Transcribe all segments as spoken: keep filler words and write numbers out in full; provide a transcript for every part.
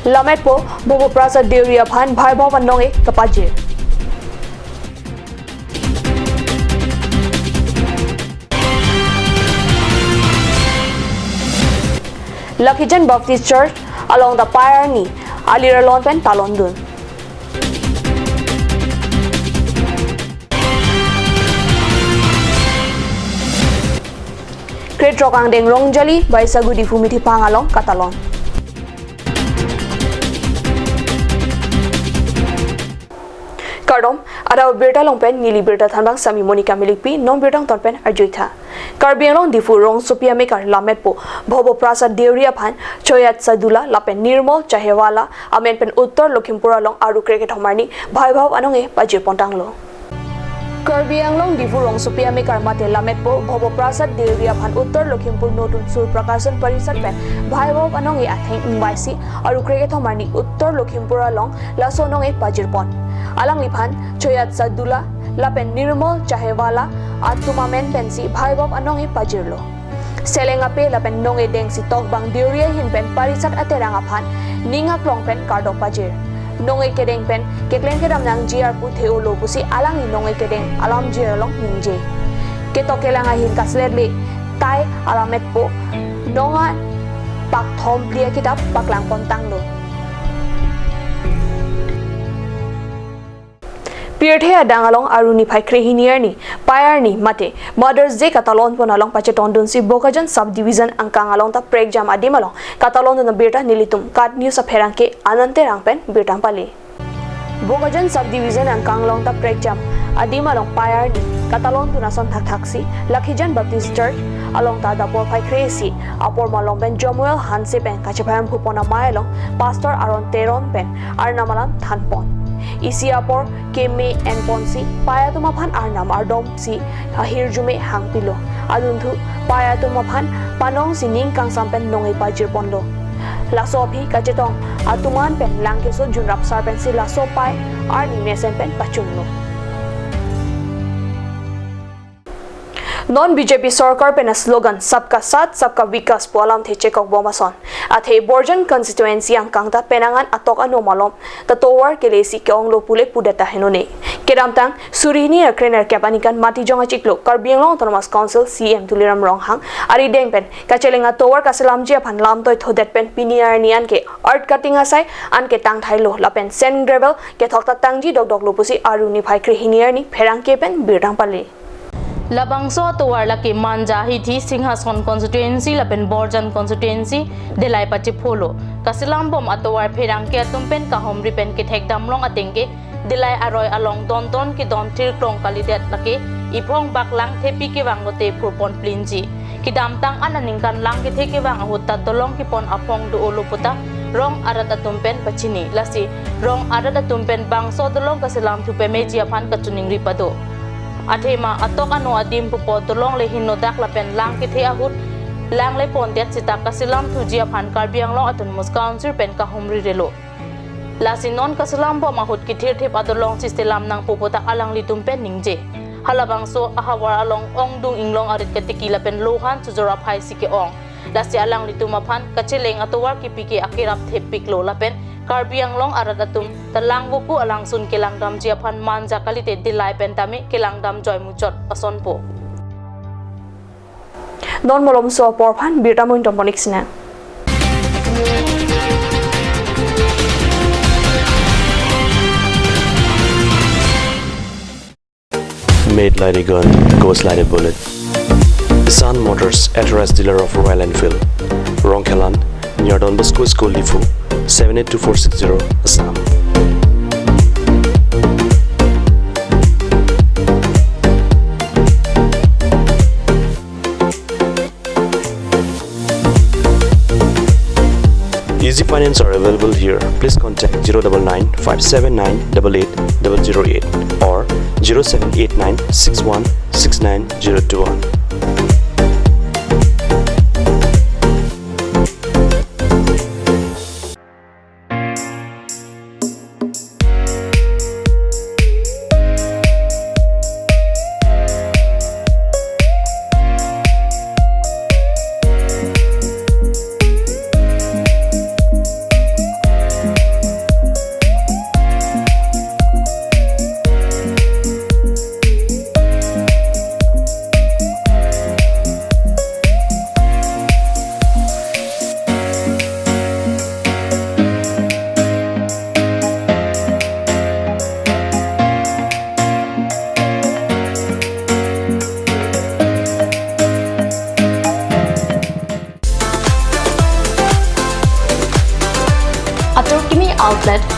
Lametpo Bhobo Prasad Deuri aphan Bhaibhov anong-e kapajir. Lakhijan Baptist Church along ta pei arni alir alon pen talondun. Krethrok angdeng Rongjali Baisagudi Phumithi Phang along katalon. Kardom, adap abirta along pen neli birta thanbang Sami Monica Milikpi, non birta angton pen arjuitha. Karbi Anglong Diphu rongsopi amekar Lametpo Bhobo Prasad Deuri aphan Choyat Sadula lapen Nirmol Chahewala amen pen Uttor Lakhimpur along Aru krekethom arni Bhaibhov anong-e pajir pontanglo. Karbi Anglong Diphu rongsopi amekar mate Lametpo Bhobo Prasad Deuri aphan Uttor Lakhimpur Notun Sur Prakashan Parishad pen Bhaibhov anong-e atheng ingvaisi Aru krekethom arni Uttor Lakhimpur along laso anong-e pajir pon. Alangliphan Choyat Sadula lapen Nirmol Chahewala atum amen pensi Bhaibhov anong-e pajirlo. Seleng ape lapen nong-e dengsi tokbang Deuri ahin pen Parishad aterang aphan ning aklong pen kardom pajir. Nong-e kedeng pen keklem kedam nangji arpu the-olo pusi alangli nong-e kedeng alamjir along ningje. Ketok kelang ahin kasletle tai Lametpo nong-an pakthom phli akitap paklang pontanglo. Pirthe adang along Aru niphai krehini arni, pei arni mate Mother's Day katalon pon along pachetongdunsi Bokajan Sub Division angkang along ta prekjam adim along katalondun abirta nelitum KAT News apherangke Anand Terang pen birta pale. Bokajan Sub Division angkang along ta prekjam adim along pei arni katalondun ason thakthaksi Lakhijan Baptist Church along ta adap porphai kre-isi apor malom pen Jomuel Hanse pen kachephai amphu pon amei along Pastor Aaron Teron pen Arnam alam than pon. Isi apor keme en ponsi pei atum aphan Arnam ardomsi ahirjume hangpilo. Adunthu pei atum aphan panongsi ning kangsam pen nong-e pajir ponlo. Laso aphi kachetong atum an pen lang keso junrap sar pensi laso pei arni mesen pen pachunlo. Non B J P sorkar pen a-slogan Sabka Saath, Sabka Vikas pu alamthe chekok bom ason, athe Borjan constituency angkang ta penang an atok ano malom ta tovar kelesi ke-onglo pule pudet ta henone. Kedamtang suri hini ra kre nerkep aningkan Matijong achiklo Karbi Anglong Autonomous Council C E M Tuliram Ronghang arideng pen kacheleng atovar kaselamji aphan lamtoi thodet pen pini arni anke earth cutting asai anke tangthailo lapen sand gravel kethok ta tangji dokdoklo pusi Aru niphai krehini arni pherangke pen birta pale. Labangso atovar lake Manja hithi Singhason constituency lapen Borjan constituency Dillai pachepholo. Kaselam bom atovar pherangke atum pen kahumri pen kethek damlong ateng ke Dillai aroi along dondon kedon thirklong kalidet lake iphong baklang thepi kevang lote phurpon plinji. Kedamtang an aningkan lang kethe kevang ahut ta dolong kepon aphong do-olo puta rong arat atum pen pachini. Lasi rong arat atum pen bangso dolong kaselam thu pameji aphan kachiningri pado. Athema atok ano adim pupo dolong le henodak lapen lang kethe ahut lang le pondet seta kaselam thuji aphan Karbi Anglong Autonomous Council pen kahumri relo. Lasi non kaselam bom ahut kethirthip adolong si selam nangpo puta alanglitum pen ningje. Halabangso ahavar along ongdung inglong arit katiki lapen lohan chojor aphai si ke-ong. Lasi alanglitum aphan kacheleng atovar kipi ke akerap thepiklo lapen Karbi Anglong arat atum ta lang voku alangsun kelangdamji aphan Manja kalite Dillai pen tame kelangdam joy muchot asonpo. Non malomso apor aphan birta mo ington pon-ik sinang. Made like a gun, goes like a bullet. Sun Motors, authorized dealer of Royal Enfield. Rongkhelan, near Don Bosco School, Diphu, seven eight two four six zero, Assam. Easy finance are available here. Please contact zero double nine five seven nine double eight double zero eight or zero seven eight nine six one six nine zero two one.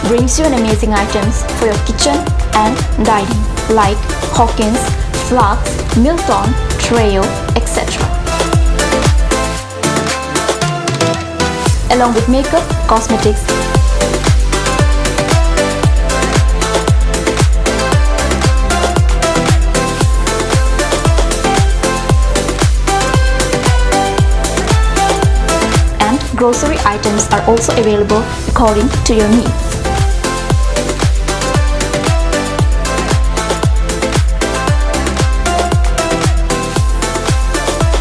brings you an amazing items for your kitchen and dining, like Hawkins, flasks, Milton, Treo, et cetera. Along with makeup, cosmetics, and grocery items are also available according to your needs.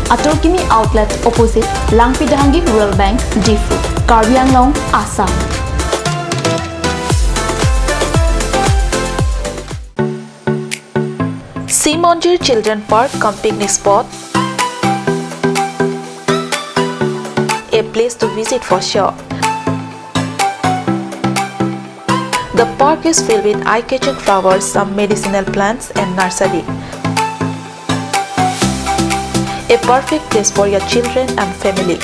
Atur Kimi Outlet, opposite Langpi Dehangi Rural Bank, Diphu, Karbi Anglong, Assam. Simonjir Children Park cum picnic spot, a place to visit for sure. The park is filled with eye-catching flowers, some medicinal plants, and nursery. A perfect place for your children and family.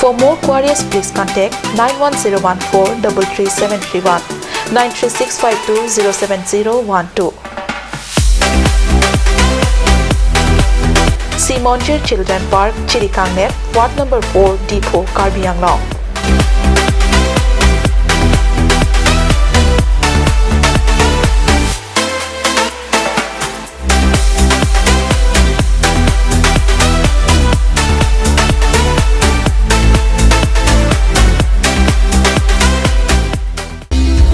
For more queries, please contact nine one zero one four double three seven three one, nine three six five two zero seven zero one two. Simonjir Children Park, Chirikangnet, Ward number four, Diphu, Karbi Anglong.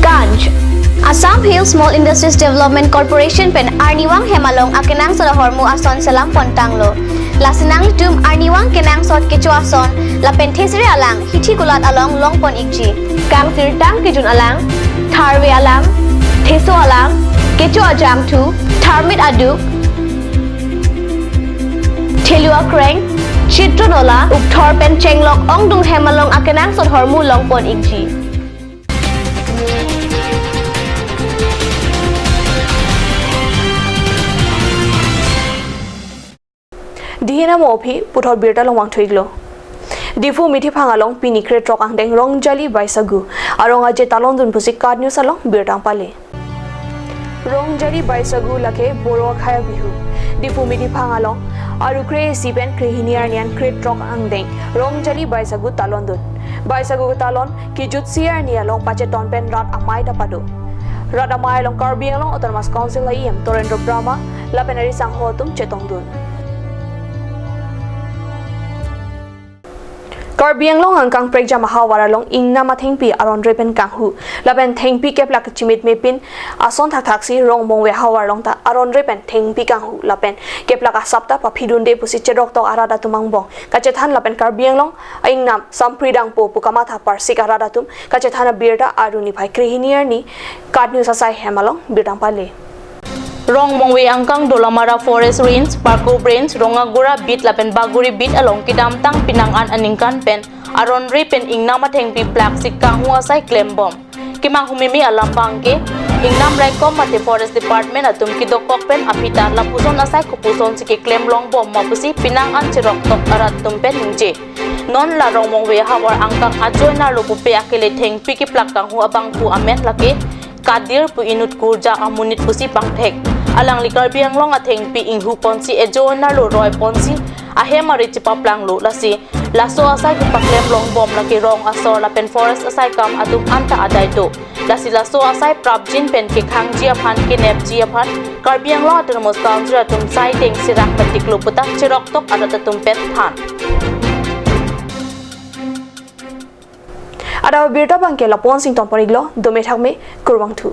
Ganj. Assam Hill Small Industries Development Corporation pen arnivang hem along akenangsot ahormu ason selam pontanglo. Lasi nanglitum arnivang kenangsot kecho ason lapen thesere alang hithi kulat along longpon ikji. Kangsirtang kejun alang, tharve alang, theso alang, kecho ajangthu, tharmit aduk, thelu akreng, chitro nola, ukthor pen chenglok ongdung hem along akenangsot ahormu longpon ikji. Dihin amo aphi puthot birta along vangthu-iklo. Diphu Mithiphang along pini kre throk angdeng Rongjali Baisagu arong aje talondun pusi KAT News along birta pale. Rongjali Baisagu lake Boro akhai abihu. Diphu Mithiphang along aru kre-isi pen krehini arni an kre throk angdeng Rongjali Baisagu talondun. Baisagu talon kejutsi arni along pacheton pen rat amei ta pado. Rat amei along Karbi Anglong Autonomous Council a EM Torendra Brahma lapen ari sangho atum chetongdun. Karbi Anglong angkang prekjam ahavar along ingnam athengpi aron re pen kanghu lapen thengpi keplak chimitme pin ason thakthaksi Rongmongve ahavar along ta aron re pen thengpi kanghu lapen keplak asap ta paphidunde pusi cheroktok arat atum angbong kachethan lapen Karbi Anglong a-ingnam sampri dangpo pu kamatha parsik arat atum kachethan abirta aru niphai krehini arni KAT News asai hem along birta pale. Rongmongve angkang Dolamara Forest Range, Parkop Range, Rongagora Beat lapen Bagori Beat along kedamtang penang an aningkan pen aron re pen ingnam athengpi plak si kanghu asai klembom. Kemanghu meme alam abangke, ingnam raikom mate Forest Department atum kedokok pen aphi ta lapuson asai kopuson si keklem longbom ma pusi penang an cheroktok arat atum pen ningje. Non la Rongmongve ahavar angkang ajoinerlo pupe akele thengpi keplak kanghu abangphu amen lake Kadir pu inut kurja amonit pusi pangthek. Alangli Karbi Anglong athengpi inghu ponsi ejoinerlo roi ponsi ahem ari chepaplanglo lasi laso asai kepaklem longbom lake rong asor lapen forest asai kam atum anta adai do. Lasi laso asai prapjin pen kekhangji aphan kenepji aphan Karbi Anglong Autonomous Council atum sai deng serak metiklo puta cheroktok arat atum pen than. Adap abirta abangke lapu-an si ingtonpon-iklo, dome thakme, kurvangthu.